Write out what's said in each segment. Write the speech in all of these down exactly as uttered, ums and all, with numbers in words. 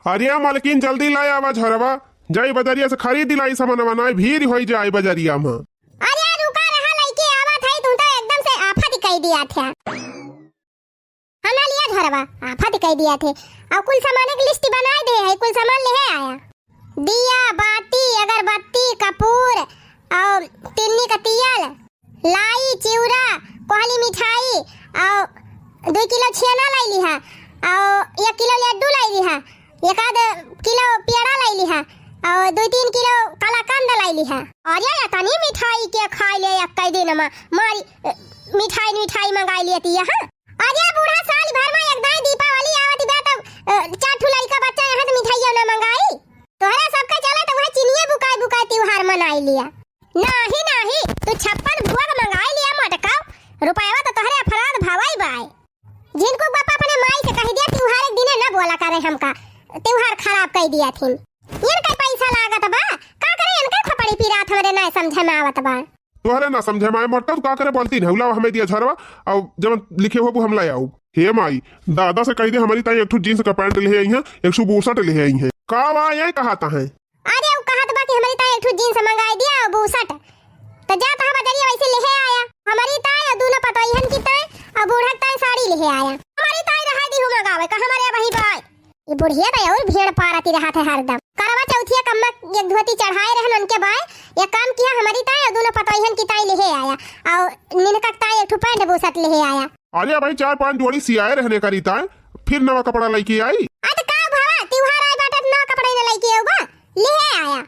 अरे मलकिन, जल्दी लाय आवा झरवा, जाई बजरिया से खरीद लाई सामानवा, नाहीं भीड़ होई जाई बजरिया मा। अरे रुका रहा, लइके आवत है, तू तो एकदम से आफत कइ दिया था। हाँ ना लिया झरवा, आफत कइ दिया थे। अउ कुल सामान के list बनाइ दे है, कुल सामान लेहे आया। दिया, बाती, अगरबत्ती, कपूर, अउ तिन्नी का तियल, लाई, चिउरा, कोहली मिठाई, अउ दुइ किलो छेना लाइ लिहा, अउ एक किलो लड्डू लाइ लिहा, एक आध किलो पेड़ा लाइ लिहा, अउ दुइ तीन किलो कलाकंद लाइ लिहा। अरे एतनी मिठाई के खाइ ले एक्कै दिन मा, मारी, अ, मिठाई, मिठाई मंगाइ लेती है, हाँ? अरे बूढ़ा, साल भर मा एक दाईं दीपावली आवत बा, तब, अ, चार ठो लइका बच्चा यहाँ से मिठाइयो ना मंगाई। तोहरा सबका चले तो वह चिनिये बुकाई बुकाई त्योहार मनाई लिया। नाहीं, नाहीं, तू छप्पन भोग मंगाई लिया मोटका, रुपयवा तो तोहरे अफराध भवाई बाय। जिनको बापा अपने माई से कहि दिया, त्योहार एक दिने न बोला करे हमका, त्योहार खराब कइ दिया थिन। इनका पैसा लागत बा, का करे इनका खोपड़ी पिरात हमरे नाहीं समझे मा आवत बा। तोहरे ना समझे मा आए मोटका, तू का करे बोलती नहीं, उलावा हमें दिया झरवा, अउ जवन लिखे होबू हम लाय आउब। हे माई, दादा से कहि दे हमरी ताईं एक ठो jeans का pant लेहे अइहैं, एक ठो बुसट लेहे अइहैं। का बा, यही कहत हैं? अरे उ कहत बा कि हमरी ताईं एक ठो jeans मंगाइ दिया अउ बुसट। त जात हा बजरिया वइसे लेहे आया। हमरी ताईं अउ दूनो पतोहियन की ताईं अउ बूढ़ा की ताईं साड़ी लेहे आया। हमरी ताईं रहाई दिहु मंगावे का, हमरे अबहीं बाय। ई बुढ़िया त अउर भेड़ पारती रहत है हरदम। करवा चौथिया क अम्मा एक धोती चढ़ाए रहन उनके बाय, एक काम किहा हमरी ताईं अउ दूनो पतोहियन की ताईं लेहे आया, अउ निनका की ताईं एक ठो pant बुसट लेहे आया। अरे भाई, चार पांच जोड़ी सियाए रहने करी ताईं, फिर नवा कपड़ा लइके आई। आ त का भवा, त्योहार आए बाटे त नवा कपड़ा ही न लइके आउबा, लेहे आया।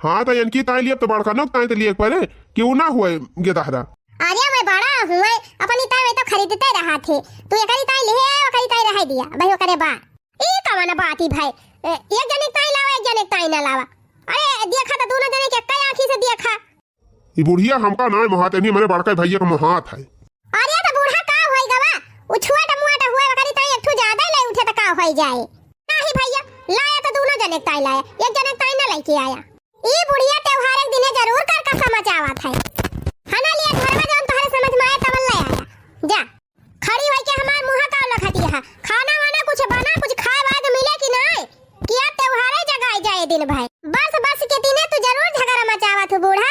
हाँ, त इनकी ताईं लियब त बड़का नोक ताईं त लिये के परे, क्यों ना हुए गेदहरा। अरे मैं बड़ा हुए, अपनी ताईं मैं तो खरीदते रहा थे। तू एकरी ताईं लिहे आए, ओकरी ताईं रहे दिया, भाई ओकरे बा। ई कवन बात ही भाई? ए, एक जने के ताईं लावा, एक जने के ताईं ना लावा। अरे देखा त दूनो जने के एक्कै आँखी से देखा। ई बुढ़िया हमका नाहीं मोहात, इन्हीं मेरे बड़का भैया का मोहात है। अरे त बूढ़ा का होई गवा? उ छोट मोट हुए, ओकरी ताईं एक ठो ज्यादा ले उठे त का होई जाए? नाहीं भैया, लाया त दूनो जने के ताईं लाया, एक जने के ताईं ना लइके आया। ई बुढ़िया त्योहार एक दिने जरूर कर का समझ आवत है। हना लिया घरवा जौन तोहरे समझ मा आए तवन ले आया। जा, खड़ी होई के हमार मुँह का लखती है। खाना वाना कुछ बना, कुछ खाए वाए के मिले कि नाहीं? कि अब त्योहारे जगाए जाए दिन भर। बरस बरस के दिने तू जरूर झगड़ा मचावत हो बूढ़ा।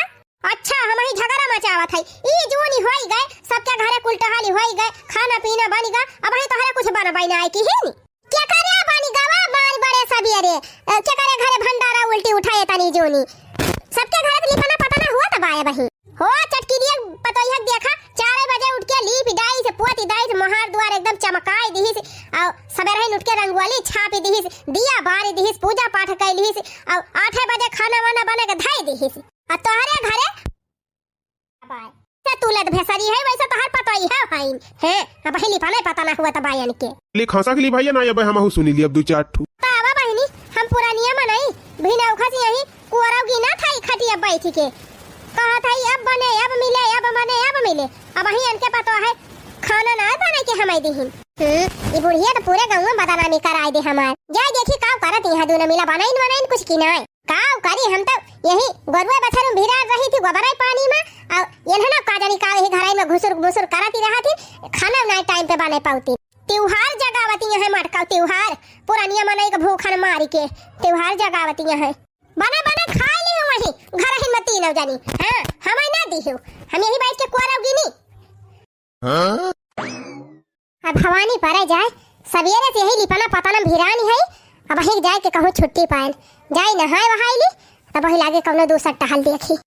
अच्छा, हमहीं झगड़ा मचावत है। ई जूनी होई गए, सबके घरे कुल टहली होई गए, खाना पीना बनी गा, अबहीं तोहरे कुछ बनबै ना आए कि ही नी? केकरे बनी गवा मार बड़े सबेरे, अ, केकरे घरे भंडारा उल्टी उठाए तनी जूनी। सबके घरे त लिपना पतना हुआ त बाय बही। हो चटकिरिया पतोहिया देखा, चारे बजे उठ के लीप डाइस, पोत डाइस, मोहार दुआर एकदम चमकाए दिहिस, अउ सबेरहिन उठ के रंगोली छापि दिहिस, दिया बारी दिहिस, पूजा पाठ कइ लिहिस, अउ आठे बजे खाना वाना बने के धइ दिहिस। आ तोहरे घरे बाय। से तू लद भेसरी है, वैसे तोहर पतोहिया है, हैं? अबहीं लिपना पतना हुआ त बायन के। ले खसा के ली भैया ना, अबे हमहू सुनी ली अब दू चार ठू। त आवा बहिनी, हम पुरानिया मनई, भिनौखा से यहीं कुअरौ गिना था ई खटिया बैठ के। कहत है, "अब बने, अब मिले, अब बने, अब मिले।" अबहीं इनके पतोह है, खाना ना बने के हमें दिहिन। हम्म, ई बुढ़िया त पूरे गाँव में बदनामी कराए दे हमार। जाए देखी काउ करत यहाँ दूनो मिला, बनाइन वनाइन कुछ कि नाय। काउ करी, हम त यही गोरुआ बछरू में भिरार रही थी, गोबराई पानी में, अउ इन्हना का जानी का यही घराई में घुसुर मुसुर करत ही रहा थी, खाना ना टाइम पे बने पाउती। त्योहार जगावती यहाँ मटकाउ त्योहार, पुरानिया मनई के भूखन मारी के त्योहार जगावती यहाँ। बने बने खाए ली वहीं, घर ही में तीनों जनी। हाँ, हमें ना दिहु, हम यही बैठ के कुआरौ गिनी। हाँ? अब भवानी परे जाए, सबेरे से यही लिपना पतना भिरानी है, अबहीं जाए के कहूँ छुट्टी पाएन, जाए नहाए वहाए ली, तब वही लागे कौनो दूसर टहल देखी।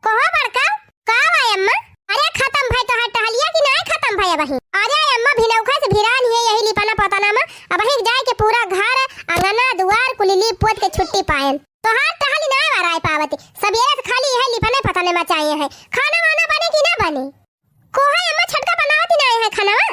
कहो बड़का, का बा अम्मा? अरे खतम भई तोहार टहलिया कि नाय खतम भई अबहीं? अरे अम्मा भिनौखा से भिरान हिये यही लिपना पतना मा, अबहीं जाए के पूरा घर, अंगना, दुआर कुल लीप पोत के छुट्टी पाएन। तोहार टहली नाय बराए पावत, सबेरे से खाली यह लिपने पतने मचाए हैं। खाना वाना बने कि ना बने? कोहा अम्मा छोटका बनावत ही नाय है खानवा,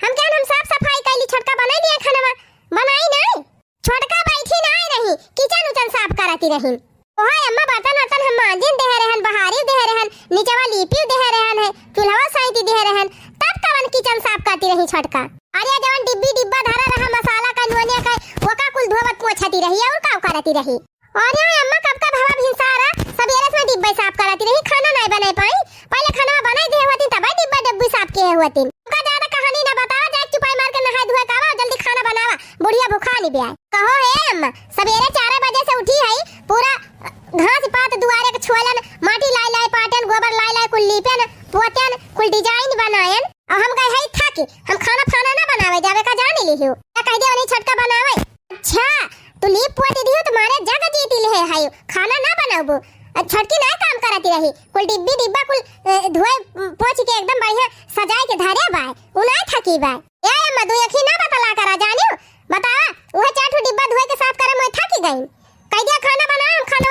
हम कहन हम साफ सफाई कैली, छोटका बनाई दिया खानवा, बनाई नाय। छोटका बैठी नाय रही, किचन उचन साफ करती रही। ओहाय अम्मा, बर्तन वर्तन हम मांजिन देहे रहन, बहारी देहे रहन, निचवा लीपी देहे रहन है, चूल्हवा साइती देहे रहन, तब कवन किचन साफ करती रही छोटका? अरे जवन डिब्बी डिब्बा धरा रहा मसाला का, नोनिया का, ओका कुल धोवत पोछती रही और का करती रही? अरे अम्मा, कब कब हवा भिनसारा सबेरे से डिब्बे साफ करती रही, खाना नाय बनाए पाई। पहले खाना बनाई दे होती, तब डिब्बा डिब्बी साफ किए होती। का ज्यादा कहानी ना बतावा, जाए चुपाई मार के नहाए धोए कावा, जल्दी खाना बनावा, बुढ़िया भुखानी बे आए। अहो हे अम्मा, सबेरे चार बजे से उठी है, पूरा घास पात दुआरे के छोलन, माटी लाई लाई पाटन, गोबर लाई लाई कुल लीपन, पोतन, कुल design बनायन। अब हम गए है थाकी, हम खाना फाना ना बनावे जावे का जान लिहियो। या कह दे नहीं छोटका बनावे। अच्छा, तू लीप पोत दियो तुम्हारे जग जीती ले है, खाना ना बनाबो। अब छोटकी ना काम करती रही, कुल डिब्बी डिब्बा कुल, ए, धोए, पोछ के एकदम बढ़िया सजाए के धरे बाय, उ ना थकी बाय। ए अम्मा, दू अखी ना बतला करा जानियो, बतावा, उहे चार ठो डिब्बा धोए के साफ करे में थकी गई। कह दिया खाना बना, हम खाना,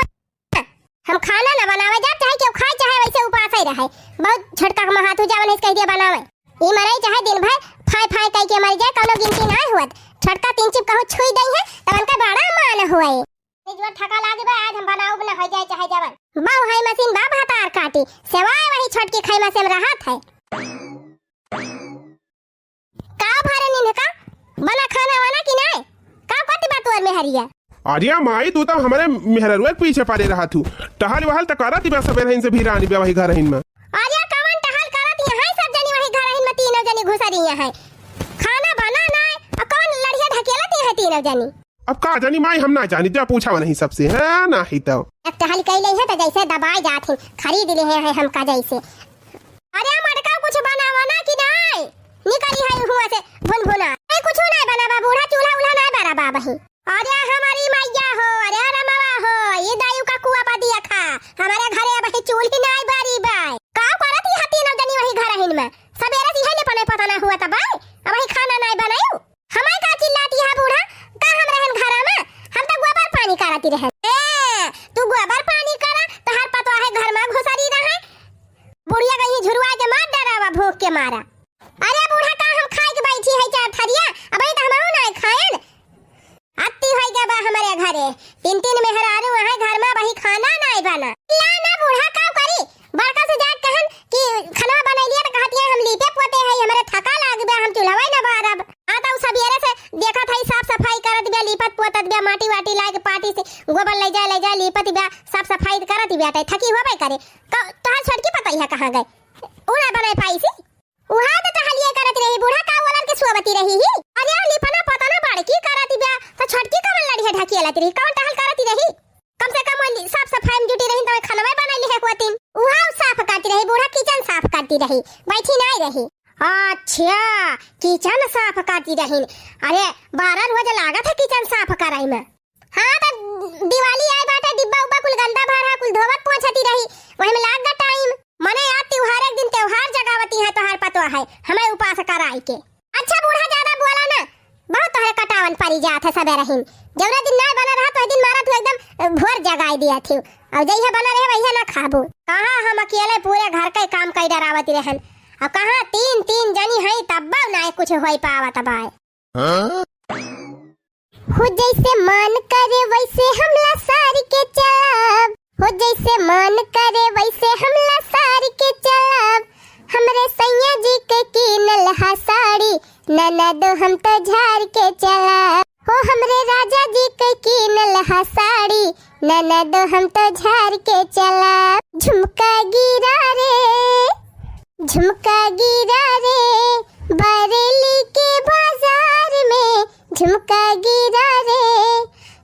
हम खाना ना बनावे जा, चाहे केहू खाए चाहे वैसे उपास ही रहे। बहुत छोटका के हाथ हो जावन है, कह दिया बनावे। ई मरे चाहे दिन भर फाय फाय कह के मर जाए, कौनो गिनती ना हुअत। छोटका तीन चिप कहूँ छुई दई है, तब उनका बड़ा मान हुए। जो ठका लागे बा, आज हम बनाउब ना, हो जाए चाहे जवन। बाऊ है मशीन बा भातार काटी, सेवाए वही छोटकी खैमा से हम रहत है। का भरे नींद का? बना खाना वाना कि नाय? का करती बा तोर मेहरिया? अरे माई, तू तो हमरे मेहररुआ के पीछे पड़े रहत हू। टहल वहल त करत ही बा सबेरहिन से भी रानी बा वही घरहिन में। अरे कवन टहल करत यहाँ सब जनी वही घरहिन में तीनों जनी घुसरी यहाँ। खाना बना नाय, और कवन लड़िया ढकेलत यहाँ तीनों जनी? अब का जानी माई, हम ना जानी, जा पूछा नहीं सबसे, है ना ही तो। एक टहल कई ले है तो जैसे दबाए जात ही, खरीद ले है, है हमका जैसे। अरे मटका कुछ बनावा ना कि नाय? निकली है हुआ से भुनभुना। ए, कुछ नाय बनावा बूढ़ा, चूल्हा उल्हा नाय बराबा बही। अरे हमारी मैया हो, अरे रमवा हो, ये दायु का कुआ पा दिया खा। हमारे घरे अबही चूल्ही नाय बारी बाय। का करत ही हती नौ जनी वही घरहिन में? सबेरे से इहे ने पने पता ना हुआ त बाय। अबही खाना नाय बनायू। हमार का चिल्लाती है बूढ़ा? का हम रहन घरा में? हम तो गोबर पानी करती रहन। ए, तू गोबर पानी करा, तोहार पतोह है घर में घुसरी रहे। बुढ़िया कहीं झुरवा के मार डरावा भूख के मारा। अरे बूढ़ा, का हम खाए के बैठी है चार थरिया? अबे तो हमहू ना खायन। अत्ती होई गया बा हमारे घरे। तीन तीन मेहरारू वहाँ घर में वही खाना नाय बना। ला ना बूढ़ा, का करी? बड़का से जाके कहन कि खाना बनाई लिया तो कहती है हम लीपे पोते है, हमारे थका लाग बा, हम चूल्हा ना बारब। हाँ, तो सबेरे से देखत है, साफ सफाई करत बिया, लीपत पोतत बिया, माटी वाटी लाए के पाटी से गोबर ले जाए, ले जाए, लीपत बिया, साफ सफाई करत बिया, तो थकी होबे करे। क-, तोहार छोटकी पतोहिया कहाँ गए? उ ना बनाए पाई सी। उहा तो टहलिए करत रही, बूढ़ा का ओलन के सोवती रही ही। अरे, लीपना पोतना बड़की करत बिया, तो छोटकी कवन लड़िया ढकेलत रही, कवन टहल करत रही? कम से कम वो ली-, साफ सफाई में जुटी रही, तो खाना में बनाई लिहे होतिन। उहा साफ करती रही, बूढ़ा kitchen साफ करती रही, बैठी नाय रही। अच्छा, kitchen साफ करती रही। अरे, बारह रोज लागत है kitchen साफ कराई में। हाँ, तो दिवाली आए बाटे, डिब्बा उब्बा कुल गंदा भर है, कुल धोवत पोंछती रही, वही में लाग गा time। मने यार, त्योहार एक दिन त्योहार जगावती है, तोहार पतोह है, हमें उपास कराई के। अच्छा बूढ़ा, ज्यादा बोला ना, बहुत तोहरे कटावन परी जात है सबेरहिन। जौना दिन ना बना रहा, तो दिन मारा तू एकदम, अ, भोर जगाई दिया थी। और जइहे बना रहे, वही ना खाबू। कहाँ हम अकेले पूरे घर के काम कई डरावती रहन, और कहाँ तीन तीन जनी है, तब ना कुछ होई पावत बाय। हाँ? हो जैसे मान करे वैसे हम लसार के चलब, हो जैसे मान करे वैसे हम लसार के चलब। हमरे सैया जी के कीनल हा साड़ी, ननदो हम तो झार के चलब। हो हमरे राजा जी के कीनल हा साड़ी, ननदो हम तो झार के चलब। झुमका गिरा रे, झुमका गिरा रे, बरेली के बाजार में झुमका गिरा रे,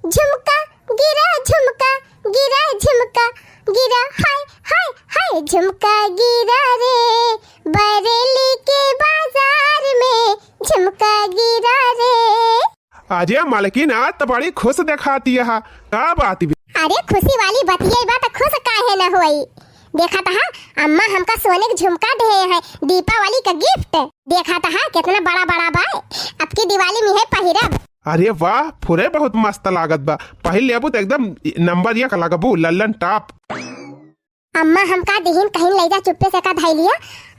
झुमका गिरा, झुमका गिरा, झुमका गिरा, हाय, हाय, हाय, झुमका गिरा रे, बरेली के बाजार में झुमका गिरा रे। अरे मलकिन, आज तो बड़ी खुश देखाती है, का बात बे? अरे खुशी वाली बतिया बा, तो खुश काहे न होई? देखत हा, अम्मा हमका सोने के झुमका दिहे हैं, दीपावली का gift। देखत हा, कितना बड़ा बड़ा बा, अब की दिवाली में है पहिरब। अरे वाह, फुरे बहुत मस्त लागत बा, पहिर लेबू तो एकदम नंबर एक लगबू, लल्लन top। अम्मा हमका दिहिन कहीं ले जा, चुप्पे से का धई लिया,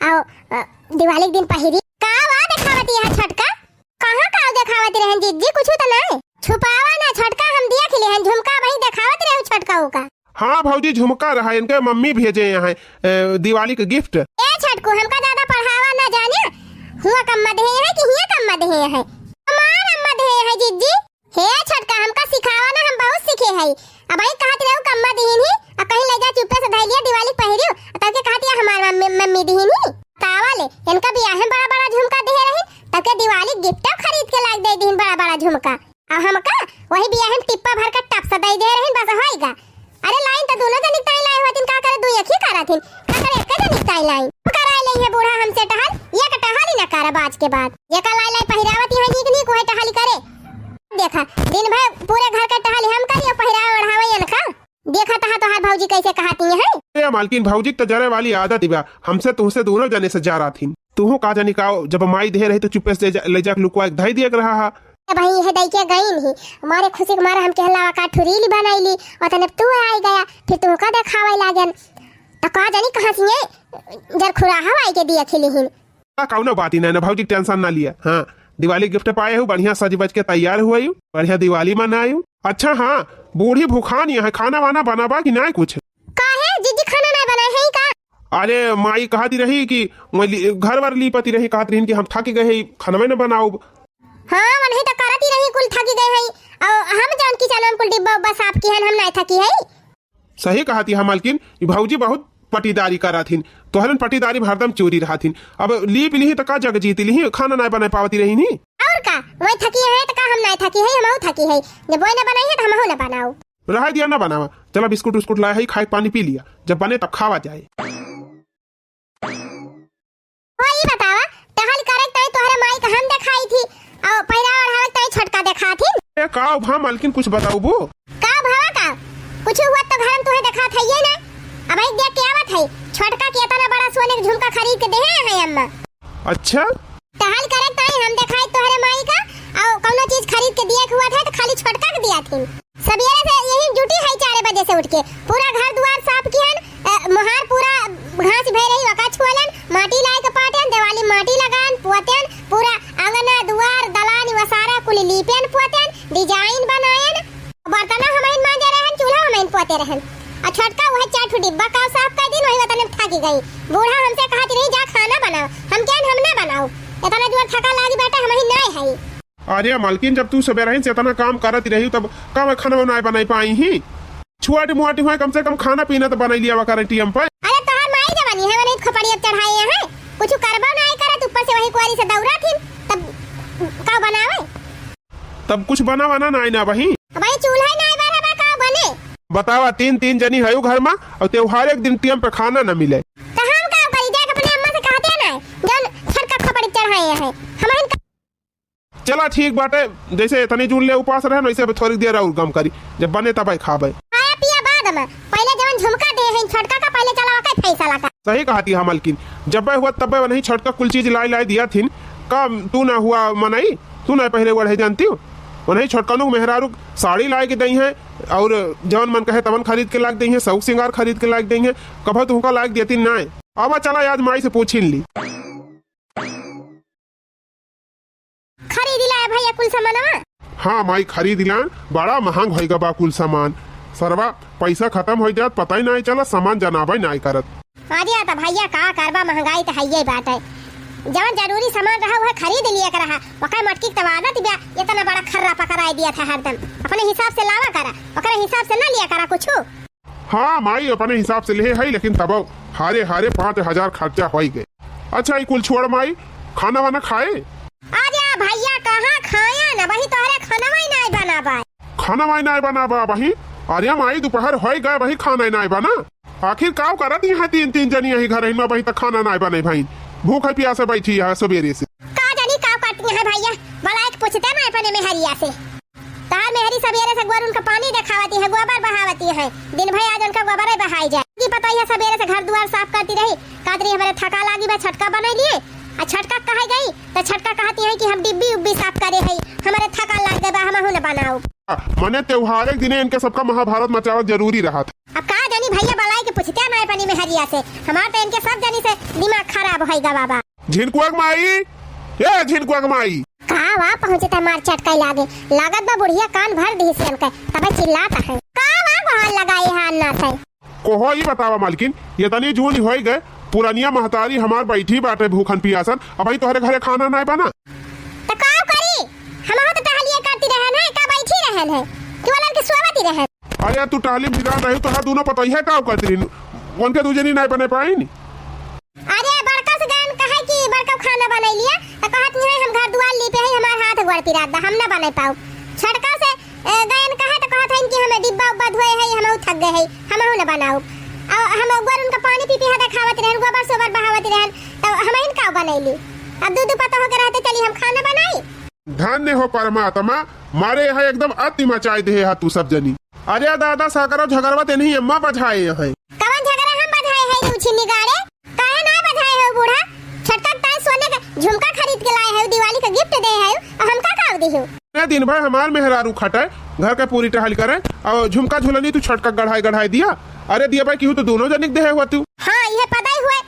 और, अ, दिवाली के दिन पहिरी। का वा देखावती है छोटका? कहाँ का देखावती रहन जिज्जी, कुछ तो नहीं। छुपावा ना छोटका, हम देख लिहन झुमका, वही देखावत रहे छोटका का। हाँ भौजी, झुमका रहा, इनके मम्मी भेजे यहाँ, अ, दिवाली का gift। ए छोटकू, हमका ज्यादा पढ़ावा ना जाने, हुआ कम्मा देहे है कि हिया कम्मा देहे है? हमार अम्मा देहे है जिज्जी। हे छोटका, हमका सिखावा ना, हम बहुत सीखे हई। अबही कहत रहू कम्मा दिहिन ही, आ कहीं ले जा चुप्पे से धई लिया, दिवाली पहिरियो, आ तब के कहत या हमार मम्मी, मम्मी दिहिन ही। तावा ले, इनका बियाहे में बड़ा बड़ा झुमका दिहे रही, तब के दिवाली gift खरीद के लाग दे दिहिन बड़ा बड़ा झुमका। आ हमका वही बियाहे में टिप्पा भर के टप से दइ दे रहिन, बस होइगा। अरे लाइन त दुनो जनिक ताई लाए होतिन, का करे दुइ अखी करत हिन, का करे एक जनिक ताई लाइन। कराए लेइहैं बूढ़ा हमसे टहल, एक टहल ही न करब आज के बाद। जेका लाई लाई पहिरावत हैं नीक नीक, उहै टहल करे। देखा, दिन भर पूरे घर के टहल हम करी अउ पहिरावे ओढ़ावे इनका। देखा तहा तोहार भौजी कैसे कहती हैं। ए मालकिन, भौजी क त जरे वाली आदत बा, हमसे तुहसे दुनो जने से जरात हिन। तुहू का जानी का, जब माई देहे रही त चुप्पे से ले जा, ले जाके लुकवा के धई दिए के रहा हा। ए भाई, यह दई के गईन ही, मारे खुशी के मारे हम कहला का ठुरीली बनाई ली, और तने तू आई गया, फिर तू का देखावे लागन। त का जानी कहाँ से ये जर खुराहा आई के दिए खिली हिन। आ, कौनो बात ही नहीं ना भौजी, tension ना लिया। हाँ, दिवाली gift पाए हो, बढ़िया सज बज के तैयार हुए हो, बढ़िया दिवाली मनाए हो। अच्छा हाँ, बूढ़ी भूखान यहाँ खाना वाना बनाबा कि नहीं कुछ? काहे, जीजी खाना नहीं बनाए हैं का? अरे माई कहती रही कि मैं ली-, घर वर लीपती रही, कहत रही कि हम थकी गए हैं, खाना में न बनाओ। हाँ, वनही तो करती रही, कुल थकी गए हैं। और हम जान की चलन कुल डिब्बा उब्बा साफ की हन, हम नहीं थकी है। सही कहती है मालकिन, ई भौजी बहुत पटीदारी करत हिन। तोहरन पटीदारी में हरदम चूरी रहत हिन। अब लीप लिही त का जग जीत लिही, खाना नाय बनाय पावती रही नी। और का, वही थकी है त का हम नाय थकी है, हमहू थकी है। जब वही ना बनाई है त हमहू ना बनाओ। रह दिया ना बनावा, चला बिस्कुट उस्कुट लाया है, खाए पानी पी लिया, जब बने तब खावा जाए। हो ई बतावा, टहल करे ताई तोहरे माई का हम देखाई थी, और पहिरा ओढ़ावे ताई छोटका देखा थी। ए का भा मालकिन, कुछ बताउबू? का भवा का? कुछ हुआ तो घर में तुहे देखा था ये ना। अब एक देख के आवत है, छोटका के इतना बड़ा सोने के झुमका खरीद के देहे है अम्मा। अच्छा? टहल करे ताई हम देखाई तोहरे माई का, और कौनो चीज खरीद के दिए के हुआ था तो खाली छोटका के दिया थी। सबेरे से यही जुटी है, चार बजे से उठ के पूरा घर दुआर साफ किहन, अ, मोहार पूरा घास भय रही, वका छुअलन, माटी लाए के पाटेन, देवाली माटी लगान, पोतेन, पूरा अंगना, दुआर, दलान, वसारा कुल लीपेन, पोतेन, design बनाएन, बर्तन हमइन मांजे रहन, चूल्हा हमइन पोते रहन। आ छोटका वह चार ठो डिब्बा का साफ कर दिन, वही वतन में थाकी गई। बूढ़ा हमसे कहत रही, "जा खाना बनाओ।" हम कहन, "हम ना बनाओ, इतना जोर थका लागी बेटा, हम ही नाय हई।" अरे मालकिन, जब तू सबेरहिन से इतना काम करत रही, तब का मैं खाना नाय बनाई पाई ही? छोटी मोटी हुए, कम से कम खाना पीना तो बनाई लिया करें टीएम पर। अरे तोहार माई जवानी है, वने खोपड़ी अब चढ़ाए हैं, कुछ करबो नाय करत, ऊपर से वही कुआरी से दौड़त हिन, तब का बनावे? तब कुछ बना वना नाय ना बही? भाई चूल्हा नाय बरा बा, का बने? बतावा, तीन तीन जनी हयू घर मा, और त्योहार एक दिन टीएम पे खाना न मिले। तो हम का करी, जाके अपने अम्मा से कहते ना, जौन छोटका खोपड़ी चढ़ाए हैं, हम इनका चला ठीक बाटे, जैसे इतनी जून ले उपास रहे, वैसे अब थोड़ी देर और गम करी, जब बने तब खाबे। खाया पिया बाद में, पहले जवन झुमका दे हैं छोटका का, पहले चलावा के फैसला का। सही कहती है मलकिन, जब हुआ तब वही छोटका कुल चीज लाई लाई दिया थिन, का तू ना हुआ मनई, तू ना पहले ओढ़े जानती हो, वही छोटकनों मेहरारू साड़ी लाई के दई हैं, और जवन मन कहे तवन खरीद के लाग दई हैं, शौक सिंगार खरीद के लाग दई हैं, कभो तुमका लाग देती ना। अब चला आज माई से पूछिन ली। खरीद लाए भैया कुल सामानवा? हाँ माई, खरीद लान, बड़ा महंग होइगा बा कुल सामान। सरवा पैसा खतम होइ जात, पता ही नाहीं चला, सामान जनाबे नाहीं करत। अरे त भैया का करबा, महंगाई त हइये बाटे। जवन जरूरी सामान रहा उहे खरीद लिए के रहा, ओकर मटकी के तब आदत बिया, इतना बड़ा खर्रा पकड़ाई दिया था हरदम। अपने हिसाब से लावा करा, ओकरे हिसाब से ना लिया करा कुछु। हाँ माई, अपने हिसाब से लेहे हई, लेकिन तबो हारे हारे पाँच हजार खर्चा होई गए। अच्छा, ई कुल छोड़ माई, खाना वाना खाए? अरे भैया, कहाँ खाया न, वही तोहरे खाना ही नाय बना बा। खाना वाई नाय बना बा वही? अरे माई, दोपहर होई गए, वही खाना ही नाय बना। आखिर काव करत यहाँ तीन तीन जनी यही घर में, वही तक खाना नाय बने भाई, भूख है प्यासे बैठी है सबेरे से। का जानी काव करती हैं भैया, बलाए के पूछते ना अपने मेहरिया से। तहार मेहरी सबेरे से गोरुन का पानी देखावती है, गोबर बहावती है, दिन भर आज उनका गोबर ही बहाई जाए। की पता है सबेरे से घर दुआर साफ करती रही, कहत रही हमरे थका लागी बा, छोटका बनाई लिए, आ छोटका कहे गई तो छोटका कहती है कि हम डिब्बी उब्बी साफ करे है, हमरे थका लाग गए बा, हमहू न बनाओ। मने त्योहार के दिने इनके सबका महाभारत मचावल जरूरी रहा था। अब का जानी भैया, बलाई के पूछते ना अपनी मेहरिया से, हमार तो इनके सब जानी से दिमाग खराब होई गा बाबा। झिनकुआ के माई, ए झिनकुआ के माई। का वा पहुँचे त मार चटकाई लागे, लागत बा बुढ़िया कान भर दिही से इनके, तबे चिल्लात है। का वा गोहार लगाई है अन्ना से। कोहो ई बतावा मालकिन, ये तनी जून होई गए, पुरनिया महतारी हमार बैठी बाटे भूखन पियासन, अबही तोहरे घरे खाना नाय बना। त का करी, हमहू तो टहलिए करती रहन है, का बैठी रहन है, कि वालन के सोवती रहन। अरे तू टहली में बिगाड़ रही, तोहार दोनों पतोहिया का करती रही, उनके दू जनी नाय बने पाइन। अरे बड़का से गन कहे कि बड़का खाना बनाई लिया, तो कहत नहीं है हम घर दुआर लीपे है, हमार हाथ गोड़ पिरात बा, हम ना बनाई पाऊ। छोटका से, ए, है, हमहू न बनाउब। अब हम अगुअर उनका पानी पी पी हा देखावत रहन, गोबर सोबर बहावत रहन, तब हमहिन का बनैली? अब दू दू पतोह के रहते चली हम खाना बनाई? धन्य हो परमात्मा, मारे यहाँ एकदम अति मचाई देहे हा तू सब जनी। अरे दादा, सागरो झगरवा तेनही अम्मा बझाए हैं। कवन झगरा हम बझाए हैं रे उछिन्नी गाड़े? काहे ना बझाए हो बूढ़ा? छोटका ताई सोने के झुमका खरीद के लाए हो, दिवाली का gift दे हो, और हमका का दिहो? ए दिन भर हमार मेहरारू खटे, घर के पूरी टहल करे, और झुमका झुलनी तू छोटका गढ़ाई गढ़ाई दिया। अरे दिया भाई, केहू तो दोनों जनिक देहे हुआ तू। हाँ, ये पता ही हुए।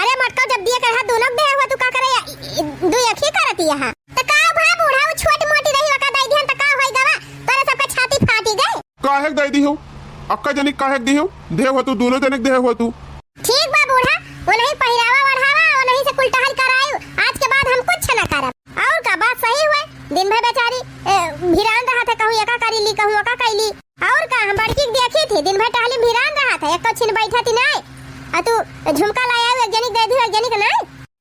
अरे मोटका, जब दिए के रहा दोनों के देहे हुआ तू का करे या, ई, ई, दू एक ही करती यहाँ। तो का भा बूढ़ा, वो छोट मोटी रही, वका दई दिहन तो का होई गवा? तोरे सबके छाती फाटी गई। काहे के दई दिहो? अक्का जनिक काहे के दिहो? देहे हुआ तू, दोनों जनिक देहे हुआ तू। ठीक बा बूढ़ा, वो नहीं पहिरावा ओढ़ावा, वो नहीं से कुल टहल करायु। आज के बाद हम कुछ ना करब। और का बात सही हुए, दिन भर बेचारी, ए, भिरान रहत है, कहूँ एका करी ली, कहूँ ओका कई ली। और का, हम बड़की के देखी थी, दिन भर टहली भिरान रहत है, एको छिन बैठत ही नाय। आ तू झुमका लाया, एक जनिक दे दी, एक जनिक नाय।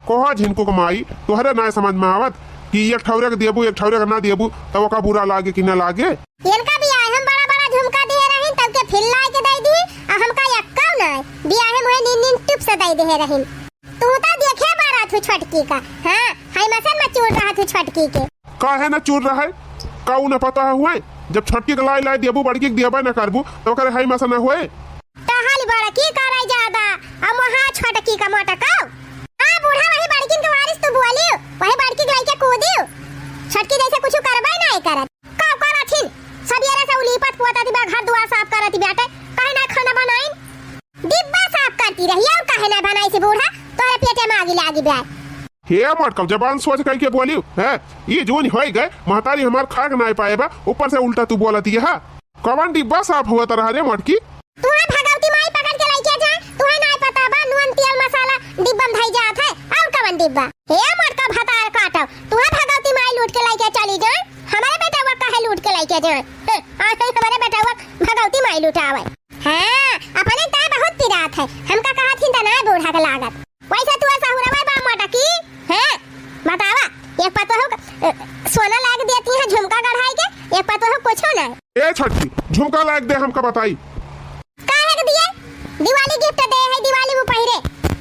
कहा झिनकू के माई, तोहरे नाय समझ में आवत कि एक ठौरे के देबू, एक ठौरे के ना देबू, तब ओका बुरा लागे कि ना लागे? इनका बियाहे में बड़ा बड़ा झुमका दिहे रहिन, तब के फिर लाए के दे दी, आ हमका एक्का नाय। बियाहे में नीन नीन टिप से दे दिहे रहिन। तू तो देखे बारा थू छोटकी का, हाँ, हाई मसन में चूर रहा थू छोटकी के। काहे ना चूर रहा है? का उ न पता हुए? जब छोटकी के लाई लाई देबू, बड़की के देबे न करबू, तो ओकरे हाई मसन हुए? टहल बड़की करे ज्यादा, आ मोहा छोटकी का मोटकाओ। हाँ बूढ़ा, वही बड़किन के वारिस तू बोलियो, वही बड़की के लइके कूदियो। छोटकी जैसे कुछ करबे नहीं करत। का करथिन? सबेरे से उलीपत पोतत बा, घर दुआर साफ करत बाटे, काहे ना खाना बनाइन? डिब्बा साफ करती रही और काहे ना बनाई से बूढ़ा, तोहरे पेटे में आगी लागी बा। हे मोटका, जबान सोच कह के बोलियो, हैं? ई जून होई गए, महतारी हमार खाए के नाय पाए बा, ऊपर से उल्टा तू बोलत यह। कवन डिब्बा साफ हुआ तरह रे मोटकी? तुहे भगवती माई पकड़ के लइके जाए, तुहे नाय पता बा, नून, तेल, मसाला डिब्बा में धई जात है, और कवन डिब्बा? हे मोटका भतार काटो, तुहे भगवती माई लूट के लइके चली जाए, हमारे बेटवा काहे लूट के लइके जाए? हैं, आज तक हमारे बेटवा भगवती माई लुटावे। हाँ, अपने ताय बहुत पिरात है, हमका कहत हिन त नाय बूढ़ा के लागत। वैसे तू सहुरवा बा मोटकी, हैं? बतावा, एक पतोह क-, अ, सोना लाग देती है झुमका गढ़ाई के, एक पतोह कुछो ना। ए छोटकी, झुमका लाग दे हमका बताई। काहे के दिए? दिवाली gift दे है, दिवाली में पहिरे।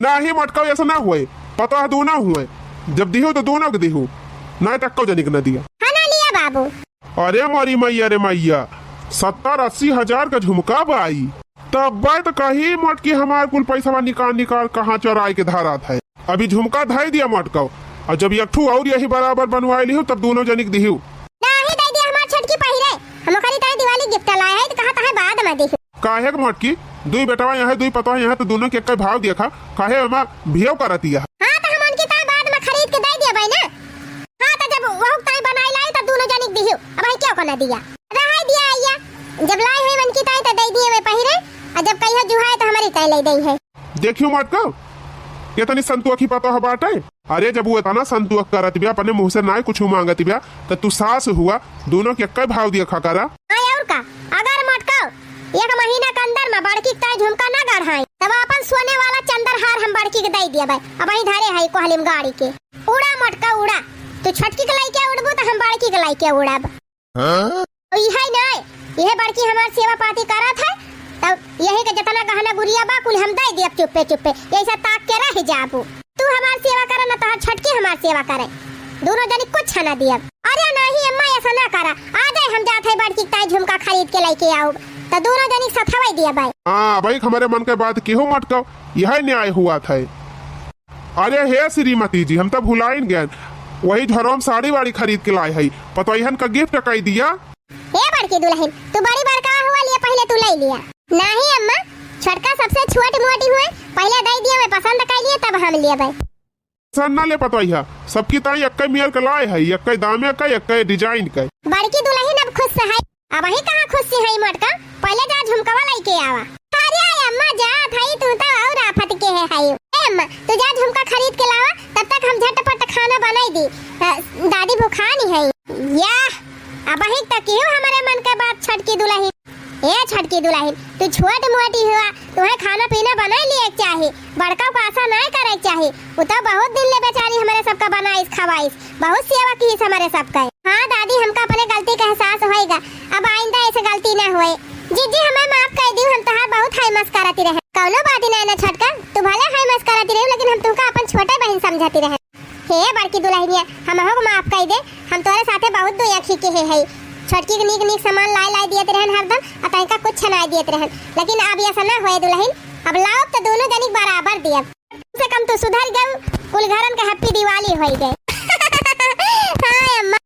नाही मोटका, ऐसा ना हुए, पतोह दोनों हुए, जब दिहो तो दोनों के दिहो, ना तक्को जनिक ना दिया। हाँ ना लिया बाबू। अरे मोरी मैया रे मैया, सत्तर अस्सी हजार का झुमका बाई। तब तो कही मोटकी हमार कुल पैसवा निकाल निकाल कहाँ चोराई के धरात है। अभी झुमका धई दिया मोटका, और जब एक ठू और यही बराबर बनवाई लिहू तब दोनों जनिक दिहू। नाही दे दिया हमार छोटकी पहिरे, हम ओकरी ताई दिवाली gift लाए है तो कहा ताहे बाद में दिहू। काहे के मोटकी, दुई बेटवा यहाँ, दुई पतवा यहाँ, तो दोनों के एक भाव देखा, काहे ओमा भेव करत यह? हाँ, तो हम उनकी ताई बाद में खरीद के दे दिया भाई ना। हाँ, तो जब वहू ताई बनाई लाई, तो दोनों जनिक दिहू। अब भाई क्यों को ना दिया? रहाई दिया आइया। जब लाई है उनकी ताई, तो दे दिए वे पहिरे, और जब कहियो जुहाए, तो हमारी ताई ले दे है। देखियो मोटका, कितनी संतोखी पतोह बाटे। अरे, जब वो इतना संतोख करत बिया, अपने मुँह से नाय कुछ मांगत बिया, तो तू सास हुआ, दोनों के कई भाव दिया खा करा। हाँ, और का? अगर मोटका एक महीना के अंदर में बड़की के ताई झुमका ना गढ़ाई, तब अपन सोने वाला चंद्रहार हम बड़की के दे दिया भाई। अब वही धरे है कोहली में गाड़ी के। उड़ा मोटका उड़ा, तू छोटकी के लइके उड़बू तो हम बड़की के लइके उड़ब। हाँ? इहे नाय, इहे बड़की हमार सेवा पाती करत है, तब यही के जितना गहना गुरिया बा, कुल हम दे दियब चुप्पे चुप्पे, यही से ताक के रह जाबू। तू हमार सेवा करे, न तोहार छोटकी हमार सेवा करे, दोनों जनी कुछ ना दियब। अरे नाही अम्मा, ऐसा ना करा, आ जाए, हम जात है बड़की ताई झुमका खरीद के लेके आऊब, तो दोनों जनी सथवे दियब। हाँ भाई, हमारे मन के बात केहू मटकाओ, यह न्याय हुआ था। अरे हे श्रीमती जी, हम तो भुलाइन गए, वही झरोम साड़ी वाड़ी खरीद के लाए है, पतोहियन का gift कई दिया। हे बड़की दुलहिन, तू बड़ी बड़का हुआ लिए, पहिले तू ले लिया। नाही अम्मा, छोटका सबसे छोट मोटी हुए, पहिले दे दिया, मैं पसंद कर लिए, तब हम लिए भाई। पसंद ना ले पतोहिया, सबकी ताई एक्के मेर के लाए है, एक्के दामे का, एक्के design का। बड़की दुलहिन अब खुश है। अबहीं कहाँ खुशी है मोटका, पहिले जा झुमकवा लेके आवा। अरे अम्मा, जात हई, तू तो और आफत के है, है। ए अम्मा, तू जा झुमका खरीद के लावा, तब तक हम झटपट खाना बनाई दी। अ, दादी भुखानी है। या, अबहीं तक क्यों हमारे मन के बात, छोटकी दुलहिन? ए छोटकी दुलहिन, तू छोट मोटी हुआ, तुम्हें खाना पीना बनाई लिए के चाही, बड़का को आशा नहीं करे के चाही। वो तो बहुत दिन ले बेचारी हमारे सबका बनाइस खवाइस, बहुत सेवा की हमारे सबका। हाँ दादी, हमका अपने गलती का एहसास होएगा, अब आइंदा ऐसे गलती ना होए। जीजी, हमें माफ कर दिउ हम तोहार बहुत हाई मस्करती रहे। कौनो बात ही नहीं ना छोटका, तू भले हाई मस्करती रहे, लेकिन हम तुमका अपन छोटे बहिन समझती रहे। हे बड़की दुल्हनिया, हमहू को माफ कइ दे, हम तोरे साथे बहुत दुई अखी के हे हई। छोटकी के नीक नीक सामान लाइ लाइ दियत रहन हरदम, आ तनिका कुछ नाइ दियत रहन, लेकिन अब ऐसा ना होए दुल्हन, अब लाओ तो दोनों जनी के बराबर दियब। कम से कम तू सुधर गउ, कुल घरन के happy दिवाली होइ गए। हाँ अम्मा,